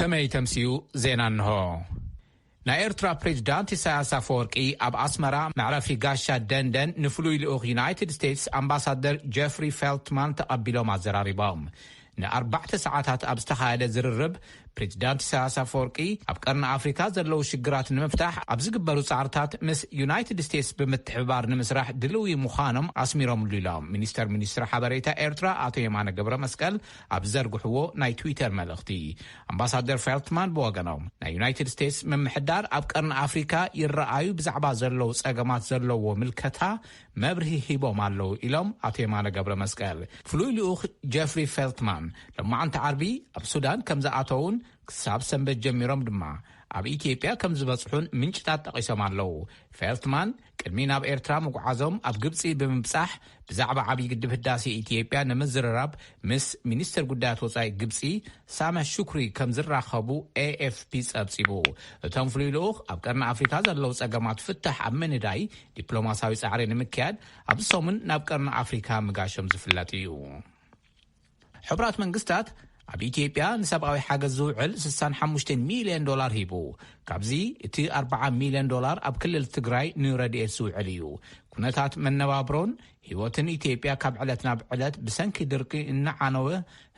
ከመይ ተምስዩ? ዜና እንሆ። ናይ ኤርትራ ፕሬዚዳንት ኢሳያስ ኣፈወርቂ ኣብ ኣስመራ መዕረፊ ጋሻ ደንደን ንፍሉይ ልኡኽ ዩናይትድ ስቴትስ ኣምባሳደር ጀፍሪ ፌልትማን ተቐቢሎም ኣዘራሪቦም። ንኣርባዕተ ሰዓታት ኣብ ዝተኻየደ ዝርርብ፣ ፕሬዚዳንት ኢሳያስ ኣፈወርቂ ኣብ ቀርኒ ኣፍሪካ ዘለዉ ሽግራት ንምፍታሕ ኣብ ዝግበሩ ጻዕርታት ምስ ዩናይትድ ስቴትስ ብምትሕብባር ንምስራሕ ድልዊ ምዃኖም ኣስሚሮምሉ ኢሎም። ሚኒስተር ሚኒስትሪ ሓበሬታ ኤርትራ ኣቶ የማነ ገብረ መስቀል ኣብ ዘርግሕዎ ናይ ትዊተር መልእኽቲ፣ ኣምባሳደር ፌልትማን ብወገኖም፣ ናይ ዩናይትድ ስቴትስ ምምሕዳር ኣብ ቀርኒ ኣፍሪካ ይረኣዩ ብዛዕባ ዘለዉ ጸገማት ዘለዎ ምልከታ መብርሂ ሂቦም ኣለዉ ኢሎም ኣቶ የማነ ገብረ መስቀል። ፍሉይ ልኡኽ ጀፍሪ ፌልትማን ሎማዓንቲ ዓርቢ ኣብ ሱዳን ከም ዝኣተዉን ክሳብ ሰንበት ጀሚሮም ድማ ኣብ ኢትዮጵያ ከም ዝበጽሑን ምንጭታት ጠቒሶም ኣለዉ። ፌልትማን ቅድሚ ናብ ኤርትራ ምጉዓዞም ኣብ ግብጺ ብምብጻሕ ብዛዕባ ዓብዪ ግድብ ህዳሴ ኢትዮጵያ ንምዝርራብ ምስ ሚኒስትር ጉዳያት ወጻኢ ግብጺ ሳመ ሹክሪ ከም ዝራኸቡ ኤኤፍፒ ጸብጺቡ። እቶም ፍሉይ ልኡኽ ኣብ ቀርኒ ኣፍሪካ ዘለዉ ጸገማት ፍታሕ ኣብ ምንዳይ ዲፕሎማሲያዊ ጻዕሪ ንምክያድ ኣብዚ ሰሙን ናብ ቀርኒ ኣፍሪካ ምጋሾም ዝፍለጥ እዩ። ሕቡራት መንግስታት ኣብ ኢትዮጵያ ንሰብኣዊ ሓገዝ ዝውዕል ስሳን ሓሙሽተን ሚልዮን ዶላር ሂቡ። ካብዚ እቲ ኣርባዓ ሚልዮን ዶላር ኣብ ክልል ትግራይ ንረድኤት ዝውዕል እዩ። ኩነታት መነባብሮን ህይወትን ኢትዮጵያ ካብ ዕለት ናብ ዕለት ብሰንኪ ድርቂ እናዓነወ፣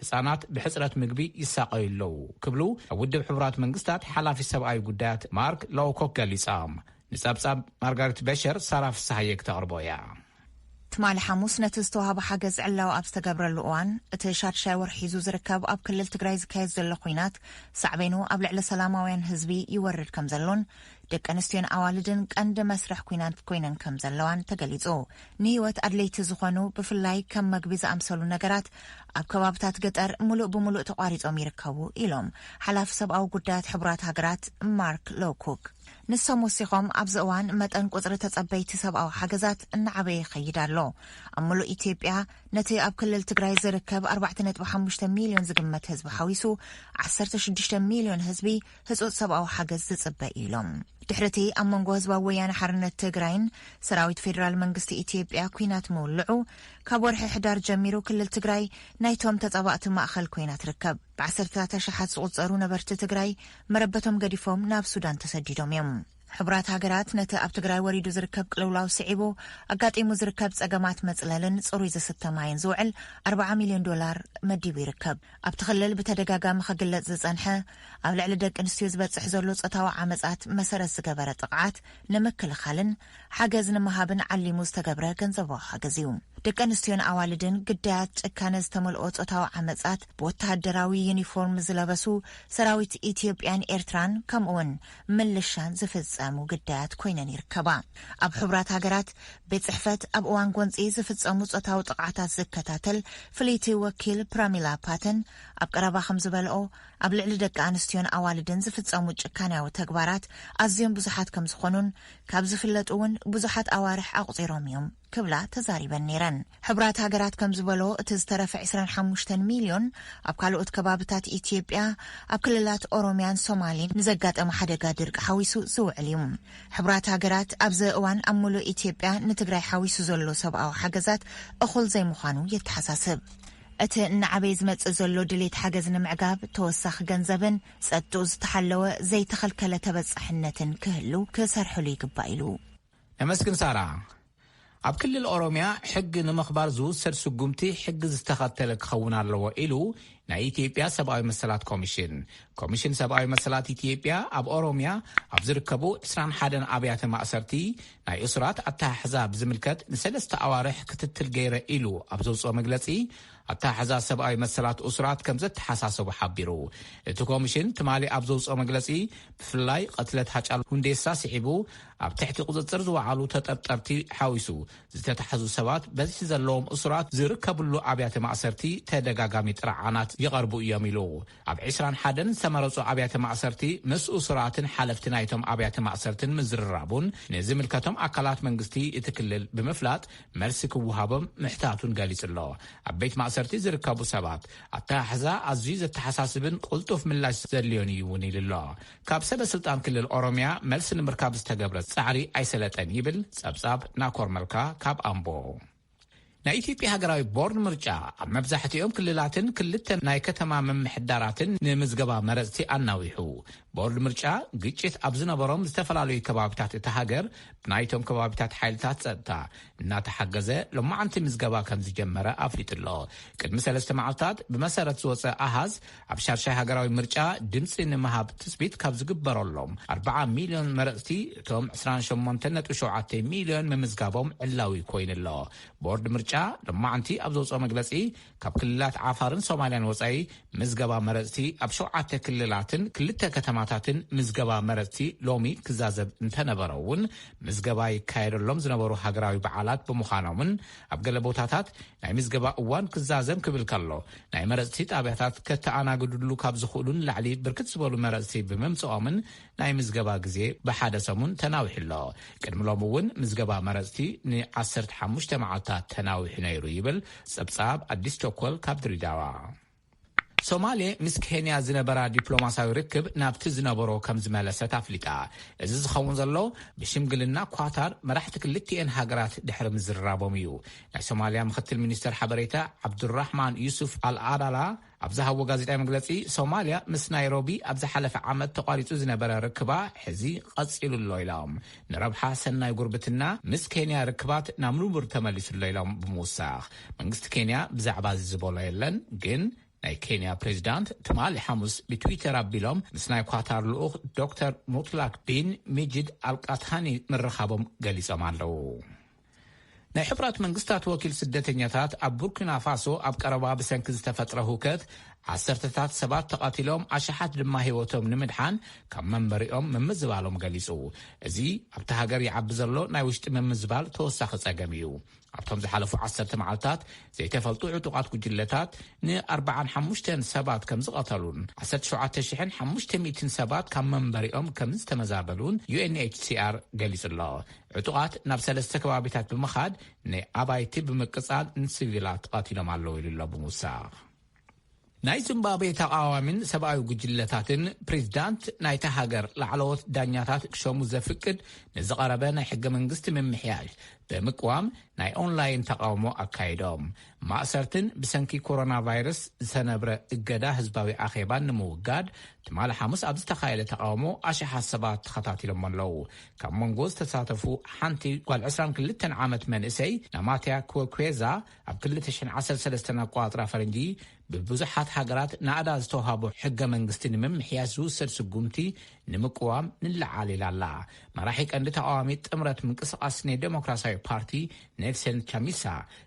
ህጻናት ብሕጽረት ምግቢ ይሳቐዩ ኣለዉ ክብሉ ኣብ ውድብ ሕቡራት መንግስታት ሓላፊ ሰብኣዊ ጉዳያት ማርክ ሎውኮክ ገሊጻም። ንጸብጻብ ማርጋሬት በሸር ሳራ ፍስሃየ ክተቕርቦ እያ። ትማሊ ሓሙስ ነቲ ዝተዋህበ ሓገዝ ዕላዊ ኣብ ዝተገብረሉ እዋን፣ እቲ ሻድሻይ ወርሒ ሒዙ ዝርከብ ኣብ ክልል ትግራይ ዝካየድ ዘሎ ኲናት ሳዕቤኑ ኣብ ልዕሊ ሰላማውያን ህዝቢ ይወርድ ከም ዘሎን ደቂ ኣንስትዮን ኣዋልድን ቀንዲ መስርሕ ኲናት ኮይነን ከም ዘለዋን ተገሊጹ። ንህይወት ኣድለይቲ ዝኾኑ፣ ብፍላይ ከም መግቢ ዝኣምሰሉ ነገራት ኣብ ከባብታት ገጠር ምሉእ ብምሉእ ተቋሪጾም ይርከቡ ኢሎም ሓላፊ ሰብኣዊ ጉዳያት ሕቡራት ሃገራት ማርክ ሎውኮክ። ንሶም ወሲኾም፣ ኣብዚ እዋን መጠን ቁጽሪ ተጸበይቲ ሰብኣዊ ሓገዛት እናዓበየ ይኸይድ ኣሎ። ኣብ ምሉእ ኢትዮጵያ ነቲ ኣብ ክልል ትግራይ ዝርከብ ኣርባዕተ ነጥቢ ሓሙሽተ ሚልዮን ዝግመት ህዝቢ ሓዊሱ ዓሰርተ ሽዱሽተ ሚልዮን ህዝቢ ህጹጽ ሰብኣዊ ሓገዝ ዝጽበ እዩ ኢሎም። ድሕሪ እቲ ኣብ መንጎ ህዝባዊ ወያነ ሓርነት ትግራይን ሰራዊት ፌዴራል መንግስቲ ኢትዮጵያ ኲናት ምውልዑ፣ ካብ ወርሒ ሕዳር ጀሚሩ ክልል ትግራይ ናይቶም ተጻባእቲ ማእኸል ኮይና ትርከብ። ብዓሰርተታት ኣሽሓት ዝቑጸሩ ነበርቲ ትግራይ መረበቶም ገዲፎም ናብ ሱዳን ተሰዲዶም እዮም። ሕቡራት ሃገራት ነቲ ኣብ ትግራይ ወሪዱ ዝርከብ ቅልውላው ስዒቡ ኣጋጢሙ ዝርከብ ጸገማት መጽለልን ጽሩይ ዝስተ ማይን ዝውዕል ኣርባዓ ሚልዮን ዶላር መዲቡ ይርከብ። ኣብቲ ክልል ብተደጋጋሚ ክግለጽ ዝጸንሐ ኣብ ልዕሊ ደቂ ኣንስትዮ ዝበጽሕ ዘሎ ጾታዊ ዓመጻት መሰረት ዝገበረ ጥቕዓት ንምክልኻልን ሓገዝ ንምሃብን ዓሊሙ ዝተገብረ ገንዘባዊ ሓገዝ እዩ። ደቂ ኣንስትዮን ኣዋልድን ግዳያት ጭካነ ዝተመልኦ ጾታዊ ዓመጻት ብወተሃደራዊ ዩኒፎርም ዝለበሱ ሰራዊት ኢትዮጵያን ኤርትራን ከምኡውን ምልሻን ዝፍጸሙ ግዳያት ኮይነን ይርከባ። ኣብ ሕቡራት ሃገራት ቤት ጽሕፈት ኣብ እዋን ጎንጺ ዝፍጸሙ ጾታዊ ጥቕዓታት ዝከታተል ፍልይቲ ወኪል ፕራሚላ ፓተን ኣብ ቀረባ ከም ዝበልኦ፣ ኣብ ልዕሊ ደቂ ኣንስትዮን ኣዋልድን ዝፍጸሙ ጭካንያዊ ተግባራት ኣዝዮም ብዙሓት ከም ዝኾኑን ካብ ዝፍለጡ እውን ብዙሓት ኣዋርሕ ኣቑጺሮም እዮም ክብላ ተዛሪበን ነይረን። ሕቡራት ሃገራት ከም ዝበሎ፣ እቲ ዝተረፈ ዕስራን ሓሙሽተን ሚልዮን ኣብ ካልኦት ከባብታት ኢትዮጵያ፣ ኣብ ክልላት ኦሮሚያን ሶማሌን ንዘጋጠመ ሓደጋ ድርቂ ሓዊሱ ዝውዕል እዩ። ሕቡራት ሃገራት ኣብዚ እዋን ኣብ ሙሉእ ኢትዮጵያ ንትግራይ ሓዊሱ ዘሎ ሰብኣዊ ሓገዛት እኹል ዘይምዃኑ የተሓሳስብ። እቲ እናዓበየ ዝመጽእ ዘሎ ድሌት ሓገዝ ንምዕጋብ ተወሳኺ ገንዘብን ጸጥትኡ ዝተሓለወ ዘይተኸልከለ ተበጻሕነትን ክህሉ ክሰርሕሉ ይግባእ ኢሉ። ነመስግን ሳራ። ኣብ ክልል ኦሮሚያ ሕጊ ንምኽባር ዝውሰድ ስጉምቲ ሕጊ ዝተኸተለ ክኸውን ኣለዎ ኢሉ ናይ ኢትዮጵያ ሰብኣዊ መሰላት ኮሚሽን። ኮሚሽን ሰብኣዊ መሰላት ኢትዮጵያ ኣብ ኦሮሚያ ኣብ ዝርከቡ ዕስራን ሓደን ኣብያተ ማእሰርቲ ናይ እሱራት ኣተሓሕዛ ብዝምልከት ንሰለስተ ኣዋርሕ ክትትል ገይረ ኢሉ ኣብ ዘውፅኦ መግለፂ፣ ኣተሓሕዛ ሰብኣዊ መሰላት እሱራት ከም ዘተሓሳሰቡ ሓቢሩ። እቲ ኮሚሽን ትማሊ ኣብ ዘውፅኦ መግለፂ፣ ብፍላይ ቅትለት ሃጫሉ ሁንዴሳ ስዒቡ ኣብ ትሕቲ ቁፅፅር ዝወዓሉ ተጠርጠርቲ ሓዊሱ ዝተታሕዙ ሰባት በዝሒ ዘለዎም እሱራት ዝርከብሉ ኣብያተ ማእሰርቲ ተደጋጋሚ ጥርዓናት ይቐርቡ እዮም ኢሉ። ኣብ ዕስራን ሓደን ዝተመረፁ ኣብያተ ማእሰርቲ ምስ እሱራትን ሓለፍቲ ናይቶም ኣብያተ ማእሰርትን ምዝርራቡን ንዝምልከቶም ኣካላት መንግስቲ እቲ ክልል ብምፍላጥ መልሲ ክወሃቦም ምሕታቱን ገሊጹ ኣሎ። ኣብ ቤት ማእሰርቲ ዝርከቡ ሰባት ኣተሓሕዛ ኣዝዩ ዘተሓሳስብን ቅልጡፍ ምላሽ ዘድልዮን እዩ እውን ኢሉ ኣሎ። ካብ ሰበ ስልጣን ክልል ኦሮሚያ መልሲ ንምርካብ ዝተገብረ ጻዕሪ ኣይሰለጠን ይብል ጸብጻብ ናኮር መልካ ካብ ኣምቦ። ናይ ኢትዮጵያ ሃገራዊ ቦርድ ምርጫ ኣብ መብዛሕትኦም ክልላትን ክልተ ናይ ከተማ ምምሕዳራትን ንምዝገባ መረፅቲ ኣናዊሑ። ቦርድ ምርጫ ግጭት ኣብ ዝነበሮም ዝተፈላለዩ ከባቢታት እታ ሃገር ብናይቶም ከባቢታት ሓይልታት ጸጥታ እናተሓገዘ ሎማዓንቲ ምዝገባ ከም ዝጀመረ ኣፍሊጡ ኣሎ። ቅድሚ ሰለስተ መዓልታት ብመሰረት ዝወጸ ኣሃዝ ኣብ ሻድሻይ ሃገራዊ ምርጫ ድምፂ ንምሃብ ትጽቢት ካብ ዝግበረሎም ኣርባዓ ሚልዮን መረፅቲ እቶም ዕስራን ሸሞንተን ነጥቢ ሸውዓተ ሚልዮን ምምዝጋቦም ዕላዊ ኮይኑ ኣሎ። ቦርድ ምርጫ ሎማዓንቲ ኣብ ዘውፅኦ መግለፂ ካብ ክልላት ዓፋርን ሶማልያን ወፃኢ ምዝገባ መረፅቲ ኣብ ሸውዓተ ክልላትን ክልተ ከተማታትን ምዝገባ መረፅቲ ሎሚ ክዛዘብ እንተነበረ እውን ምዝገባ ይካየደሎም ዝነበሩ ሃገራዊ በዓላት ብምዃኖምን ኣብ ገለ ቦታታት ናይ ምዝገባ እዋን ክዛዘም ክብል ከሎ ናይ መረፅቲ ጣብያታት ከተኣናግድሉ ካብ ዝኽእሉ ንላዕሊ ብርክት ዝበሉ መረፅቲ ብምምፅኦምን ናይ ምዝገባ ግዜ ብሓደ ሰሙን ተናዊሑ ኣሎ። ቅድሚ ሎም እውን ምዝገባ መረፅቲ ን15 መዓልታት ተናዊሑ ነይሩ ይብል ጸብጻብ ኣዲስ ቸኮል ካብ ድሪዳዋ። ሶማሌ ምስ ኬንያ ዝነበራ ዲፕሎማሲያዊ ርክብ ናብቲ ዝነበሮ ከም ዝመለሰት ኣፍሊጣ። እዚ ዝኸውን ዘሎ ብሽምግልና ኳታር መራሕቲ ክልቲኤን ሃገራት ድሕሪ ምዝርራቦም እዩ። ናይ ሶማልያ ምክትል ሚኒስተር ሓበሬታ ዓብዱራሕማን ዩሱፍ ኣልኣዳላ ኣብ ዝሃቦ ጋዜጣዊ መግለጺ፣ ሶማልያ ምስ ናይሮቢ ኣብ ዝሓለፈ ዓመት ተቋሪጹ ዝነበረ ርክባ ሕዚ ቀጺሉ ኣሎ ኢሎም። ንረብሓ ሰናይ ጉርብትና ምስ ኬንያ ርክባት ናብ ንቡር ተመሊሱ ኣሎ ኢሎም ብምውሳኽ፣ መንግስቲ ኬንያ ብዛዕባ እዚ ዝበሎ የለን። ግን ናይ ኬንያ ፕሬዚዳንት ትማሊ ሓሙስ ብትዊተር ኣቢሎም ምስ ናይ ኳታር ልኡኽ ዶክተር ሙትላክ ቢን ሚጅድ ኣልቃታኒ ምርኻቦም ገሊጾም ኣለዉ። ናይ ሕቡራት መንግስታት ወኪል ስደተኛታት ኣብ ቡርኪና ፋሶ ኣብ ቀረባ ብሰንኪ ዝተፈጥረ ህውከት ዓሰርተታት ሰባት ተቐቲሎም ኣሽሓት ድማ ህይወቶም ንምድሓን ካብ መንበሪኦም ምምዝባሎም ገሊጹ። እዚ ኣብቲ ሃገር ይዓቢ ዘሎ ናይ ውሽጢ ምምዝባል ተወሳኺ ጸገም እዩ። ኣብቶም ዝሓለፉ ዓሰርተ መዓልታት ዘይተፈልጡ ዕጡቓት ጉጅለታት ን45 ሰባት ከም ዝቐተሉን ዓሰርተ ሸውዓተ ሽሕን ሓሙሽተ ሚእትን ሰባት ካብ መንበሪኦም ከም ዝተመዛበሉን ዩኤንኤችሲኣር ገሊጹ ኣሎ። ዕጡቓት ናብ ሰለስተ ከባቢታት ብምኻድ ንኣባይቲ ብምቅጻል ንሲቪላት ቀቲሎም ኣለዉ ኢሉ ኣሎ ብምውሳኽ። ናይ ዚምባብዌ ተቃዋሚን ሰብኣዊ ጉጅለታትን ፕሬዚዳንት ናይታ ሃገር ላዕለዎት ዳኛታት ክሸሙ ዘፍቅድ ንዝቐረበ ናይ ሕገ መንግስቲ ምምሕያሽ ብምቅዋም ናይ ኦንላይን ተቃውሞ ኣካይዶም። ማእሰርትን ብሰንኪ ኮሮና ቫይረስ ዝተነብረ እገዳ ህዝባዊ ኣኼባን ንምውጋድ ትማሊ ሓሙስ ኣብ ዝተኻየደ ተቃውሞ ኣሽሓት ሰባት ተኸታቲሎም ኣለዉ። ካብ መንጎ ዝተሳተፉ ሓንቲ ጓል ዕስራን ክልተን ዓመት መንእሰይ ናማትያ ኩወኩዌዛ ኣብ ክልተ ሽሕን ዓሰርተ ሰለስተን ኣቆጻጽራ ፈረንጂ ብብዙሓት ሃገራት ናእዳ ዝተውሃቦ ሕገ መንግስቲ ንምምሕያሽ ዝውሰድ ስጉምቲ ንምቅዋም ንለዓል ኢላ ኣላ። መራሒ ቀንዲ ተቃዋሚ ጥምረት ምንቅስቃስ ናይ ዴሞክራሲያዊ ፓርቲ ኔልሰን ቻሚሳ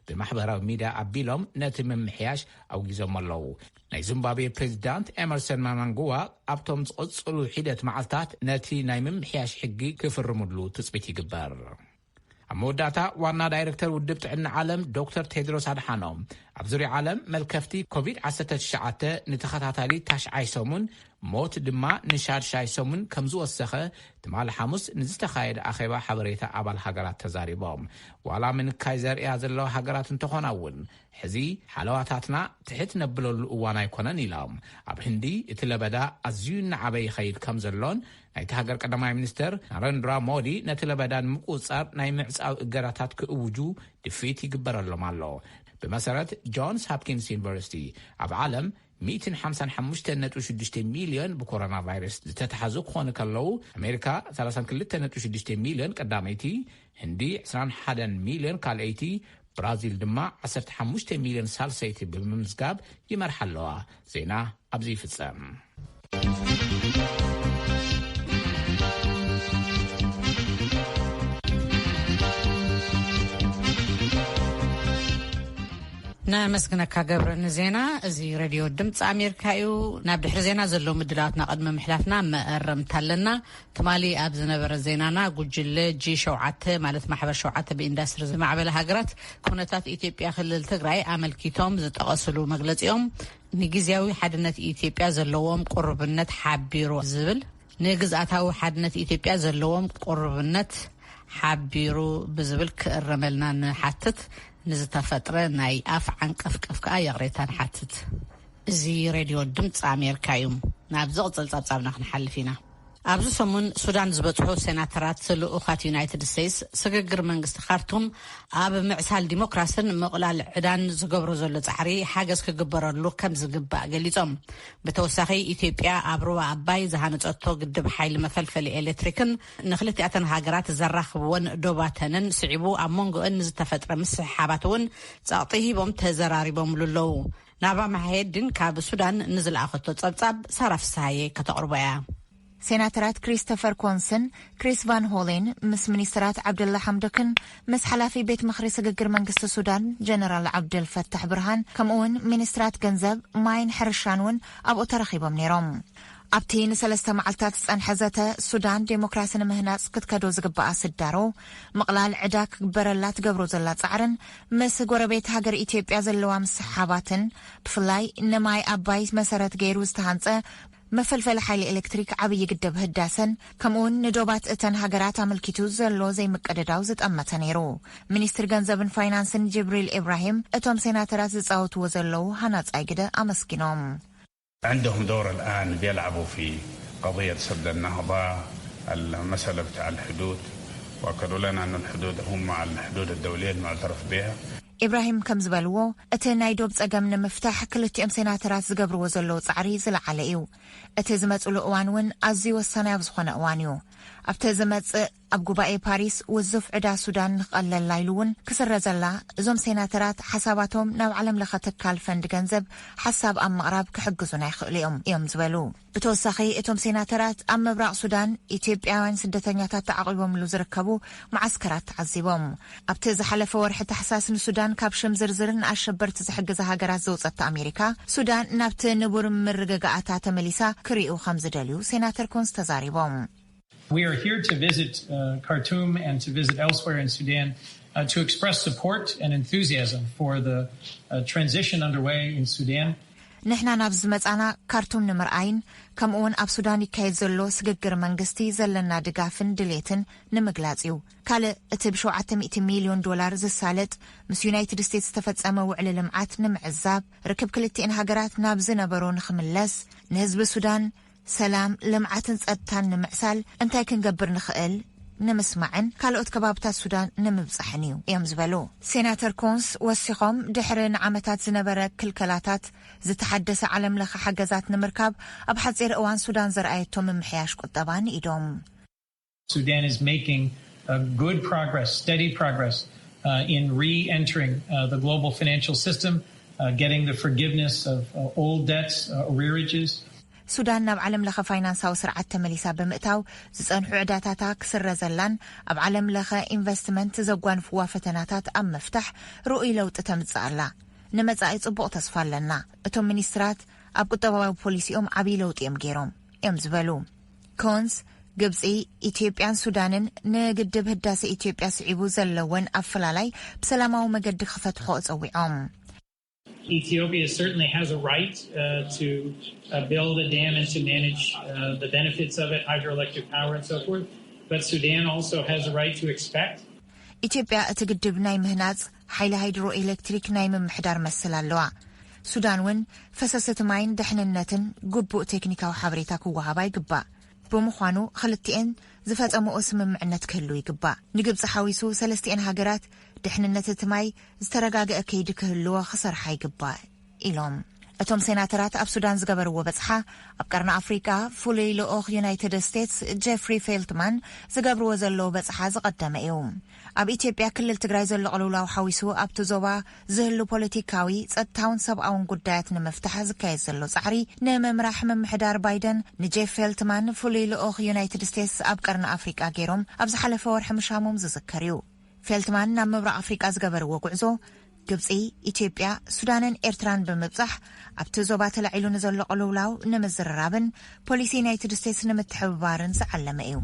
ብማሕበራዊ ሚድያ ኣቢሎም ነቲ ምምሕያሽ ኣውጊዞም ኣለዉ። ናይ ዚምባብዌ ፕሬዚዳንት ኤመርሰን ማናንጉዋ ኣብቶም ዝቕጽሉ ሒደት መዓልታት ነቲ ናይ ምምሕያሽ ሕጊ ክፍርምሉ ትጽቢት ይግበር። ኣብ መወዳእታ ዋና ዳይሬክተር ውድብ ጥዕና ዓለም ዶክተር ቴድሮስ ኣድሓኖም ኣብ ዙርያ ዓለም መልከፍቲ ኮቪድ ዓሰርተ ትሽዓተ ንተኸታታሊ ታሽዓይ ሰሙን ሞት ድማ ንሻድሻይ ሰሙን ከም ዝወሰኸ ትማሊ ሓሙስ ንዝተኻየደ ኣኼባ ሓበሬታ ኣባል ሃገራት ተዛሪቦም። ዋላ ምንካይ ዘርእያ ዘለዋ ሃገራት እንተኾና እውን ሕዚ ሓለዋታትና ትሕት ነብለሉ እዋን ኣይኮነን ኢሎም። ኣብ ህንዲ እቲ ለበዳ ኣዝዩ እናዓበ ይኸይድ ከም ዘሎን ናይቲ ሃገር ቀዳማይ ሚኒስተር ናረንድራ ሞዲ ነቲ ለበዳ ንምቁጽጻር ናይ ምዕጻው እገዳታት ክእውጁ ድፍኢት ይግበረሎም ኣሎ። ብመሰረት ጆንስ ሃፕኪንስ ዩኒቨርሲቲ ኣብ ዓለም ሚእትን ሓምሳን ሓሙሽተን ነጥቢ ሽዱሽተ ሚልዮን ብኮሮና ቫይረስ ዝተታሓዙ ክኾኑ ከለዉ ኣሜሪካ ሰላሳን ክልተን ነጥቢ ሽዱሽተ ሚልዮን ቀዳመይቲ፣ ህንዲ ዕስራን ሓደን ሚልዮን ካልኣይቲ፣ ብራዚል ድማ ዓሰርተ ሓሙሽተ ሚልዮን ሳልሰይቲ ብምምዝጋብ ይመርሓ ኣለዋ። ዜና ኣብዚ ይፍጸም። ነመስግነካ ገብረ ንዜና። እዚ ሬድዮ ድምፂ ኣሜሪካ እዩ። ናብ ድሕሪ ዜና ዘለዉ ምድላዋትና ቅድሚ ምሕላፍና መእረምታ ኣለና። ትማሊ ኣብ ዝነበረ ዜናና ጉጅለ ጂ ሸውዓተ ማለት ማሕበር ሸውዓተ ብኢንዳስትሪ ዝማዕበለ ሃገራት ኩነታት ኢትዮጵያ ክልል ትግራይ ኣመልኪቶም ዝጠቐስሉ መግለፂኦም ንግዝያዊ ሓድነት ኢትዮጵያ ዘለዎም ቅሩብነት ሓቢሩ ዝብል ንግዝኣታዊ ሓድነት ኢትዮጵያ ዘለዎም ቅሩብነት ሓቢሩ ብዝብል ክእረመልና ንሓትት። ንዝተፈጥረ ናይ ኣፍ ዓንቀፍቀፍ ከዓ ይቕሬታ ንሓትት። እዚ ሬድዮ ድምፂ ኣሜሪካ እዩ። ናብ ዝቕፅል ጸብጻብና ክንሓልፍ ኢና። ኣብዚ ሰሙን ሱዳን ዝበጽሑ ሴናተራት ልኡኻት ዩናይትድ ስቴትስ፣ ስግግር መንግስቲ ካርቱም ኣብ ምዕሳል ዲሞክራስን ምቕላል ዕዳን ዝገብሮ ዘሎ ጻዕሪ ሓገዝ ክግበረሉ ከም ዝግባእ ገሊጾም። ብተወሳኺ፣ ኢትዮጵያ ኣብ ሩባ ኣባይ ዝሃነጸቶ ግድብ ሓይሊ መፈልፈሊ ኤሌክትሪክን ንክልቲኣተን ሃገራት ዘራኽብወን ዶባተንን ስዒቡ ኣብ መንጎአን ንዝተፈጥረ ምስሕሓባት እውን ጸቕጢ ሂቦም ተዘራሪቦምሉ ኣለዉ። ናባ መሓየድን ካብ ሱዳን ንዝለኣኸቶ ጸብጻብ ሳራ ፍስሃየ ከተቕርቦ እያ። ሴናተራት ክሪስተፈር ኮንስን ክሪስ ቫን ሆሌን ምስ ሚኒስትራት ዓብደላ ሓምዶክን ምስ ሓላፊ ቤት ምኽሪ ስግግር መንግስቲ ሱዳን ጀነራል ዓብደል ፈታሕ ብርሃን፣ ከምኡውን ሚኒስትራት ገንዘብ፣ ማይን ሕርሻን እውን ኣብኡ ተረኺቦም ነይሮም። ኣብቲ ንሰለስተ መዓልታት ዝጸንሐ ዘተ፣ ሱዳን ዴሞክራሲ ንምህናጽ ክትከዶ ዝግባኣ ስዳሮ፣ ምቕላል ዕዳ ክግበረላ ትገብሮ ዘላ ጻዕርን ምስ ጎረቤት ሃገር ኢትዮጵያ ዘለዋ ምስሓባትን፣ ብፍላይ ንማይ ኣባይ መሰረት ገይሩ ዝተሃንጸ መፈልፈሊ ሓይሊ ኤሌክትሪክ ዓብዪ ግድብ ህዳሰን፣ ከምኡውን ንዶባት እተን ሃገራት ኣመልኪቱ ዘሎ ዘይምቅድዳው ዝጠመተ ነይሩ። ሚኒስትር ገንዘብን ፋይናንስን ጅብሪል ኢብራሂም፣ እቶም ሴናተራት ዝጻወትዎ ዘለዉ ሃናጻይ ግደ ኣመስጊኖም። عندهم دور الآن بيلعبوا في قضية سد النهضة، المسألة بتاع الحدود، وأكدوا لنا أن الحدود هم على الحدود الدولية المعترف بها. ኢብራሂም ከም ዝበልዎ፣ እቲ ናይ ዶብ ጸገም ንምፍታሕ ክልቲኦም ሴናተራት ዝገብርዎ ዘለዉ ጻዕሪ ዝለዓለ እዩ። እቲ ዝመጽሉ እዋን እውን ኣዝዩ ወሳናይ ኣብ ዝኾነ እዋን እዩ። ኣብቲ ዝመጽእ ኣብ ጉባኤ ፓሪስ ውዙፍ ዕዳ ሱዳን ንክቐለላ ኢሉ እውን ክስረዘላ፣ እዞም ሴናተራት ሓሳባቶም ናብ ዓለም ለኸ ትካል ፈንድ ገንዘብ ሓሳብ ኣብ ምቕራብ ክሕግዙና ይኽእሉ እዮም እዮም ዝበሉ። ብተወሳኺ፣ እቶም ሴናተራት ኣብ ምብራቕ ሱዳን ኢትዮጵያውያን ስደተኛታት ተዓቒቦምሉ ዝርከቡ መዓስከራት ተዓዚቦም። ኣብቲ ዝሓለፈ ወርሒ ታሕሳስ ንሱዳን ካብ ሽም ዝርዝር ንኣሸበርቲ ዝሕግዛ ሃገራት ዘውጸታ ኣሜሪካ፣ ሱዳን ናብቲ ንቡር ምርግጋኣታ ተመሊሳ ክሪኡ ከም ዝደልዩ ሴናተር ኮንስ ተዛሪቦም። We are here to visit uh, Khartoum and to visit elsewhere in Sudan uh, to express support and enthusiasm for the uh, transition underway in Sudan. ንሕና ናብ ዝመጻና ካርቱም ንምርኣይን ከምኡውን ኣብ ሱዳን ይካየድ ዘሎ ስግግር መንግስቲ ዘለና ድጋፍን ድሌትን ንምግላጽ እዩ። ካልእ እቲ ብ700 ሚልዮን ዶላር ዝሳለጥ ምስ ዩናይትድ ስቴትስ ዝተፈጸመ ውዕሊ ልምዓት ንምዕዛብ፣ ርክብ ክልቲኤን ሃገራት ናብ ዝነበሮ ንኽምለስ፣ ንህዝቢ ሱዳን ሰላም፣ ልምዓትን ጸጥታን ንምዕሳል እንታይ ክንገብር ንኽእል ንምስማዕን ካልኦት ከባብታት ሱዳን ንምብጻሕን እዩ እዮም ዝበሉ። ሴናተር ኮንስ ወሲኾም፣ ድሕሪ ንዓመታት ዝነበረ ክልከላታት ዝተሓደሰ ዓለም ለኸ ሓገዛት ንምርካብ ኣብ ሓጺር እዋን ሱዳን ዘርኣየቶ ምምሕያሽ ቁጠባ ንኢዶም። Sudan is making uh, good progress, steady progress uh, in re-entering uh, the global financial system, uh, getting the forgiveness of uh, old debts, uh, arrearages. ሱዳን ናብ ዓለም ለኸ ፋይናንሳዊ ስርዓት ተመሊሳ ብምእታው፣ ዝጸንሑ ዕዳታታ ክስረዘላን ኣብ ዓለም ለኸ ኢንቨስትመንት ዘጓንፍዋ ፈተናታት ኣብ ምፍታሕ ርኡይ ለውጢ ተምጽእ ኣላ። ንመጻኢ ጽቡቕ ተስፋ ኣለና። እቶም ሚኒስትራት ኣብ ቁጠባዊ ፖሊሲኦም ዓብዪ ለውጢ እዮም ገይሮም እዮም ዝበሉ። ኮንስ፣ ግብጺ፣ ኢትዮጵያን ሱዳንን ንግድብ ህዳሴ ኢትዮጵያ ስዒቡ ዘለወን ኣፈላላይ ብሰላማዊ መገዲ ክፈትሖ ጸዊዖም። Ethiopia certainly has a right uh, to uh, build a dam and to manage uh, the benefits of it, hydroelectric power and so forth. But Sudan also has a right to expect ኢትዮጵያ እቲ ግድብ ናይ ምህናጽ፣ ሓይሊ ሃይድሮ ኤሌክትሪክ ናይ ምምሕዳር መሰል ኣለዋ። ሱዳን እውን ፈሰስቲ ማይን ድሕንነትን ግቡእ ቴክኒካዊ ሓበሬታ ክወሃባ ይግባእ። ብምዃኑ ክልቲኤን ዝፈጸምኦ ስምምዕነት ክህሉ ይግባእ። ንግብጺ ሓዊሱ ሰለስቲኤን ሃገራት ድሕንነት እቲ ማይ ዝተረጋገአ ከይዲ ክህልዎ ክሰርሓ ይግባእ ኢሎም። እቶም ሴናተራት ኣብ ሱዳን ዝገበርዎ በጽሓ፣ ኣብ ቀርኒ ኣፍሪቃ ፍሉይ ልኡኽ ዩናይትድ ስቴትስ ጀፍሪ ፌልትማን ዝገብርዎ ዘለዉ በጽሓ ዝቐደመ እዩ። ኣብ ኢትዮጵያ ክልል ትግራይ ዘሎ ቅልውላው ሓዊሱ ኣብቲ ዞባ ዝህሉ ፖለቲካዊ፣ ጸጥታውን ሰብኣውን ጉዳያት ንምፍታሕ ዝካየድ ዘሎ ጻዕሪ ንምምራሕ ምምሕዳር ባይደን ንጄፍ ፌልትማን ፍሉይ ልኡኽ ዩናይትድ ስቴትስ ኣብ ቀርኒ ኣፍሪቃ ገይሮም ኣብ ዝሓለፈ ወርሒ ምሻሞም ዝዝከር እዩ። ፌልትማን ናብ ምብራቕ ኣፍሪቃ ዝገበርዎ ጉዕዞ፣ ግብጺ፣ ኢትዮጵያ፣ ሱዳንን ኤርትራን ብምብጻሕ ኣብቲ ዞባ ተላዒሉ ንዘሎ ቅልውላው ንምዝርራብን ፖሊሲ ዩናይትድ ስቴትስ ንምትሕብባርን ዝዓለመ እዩ።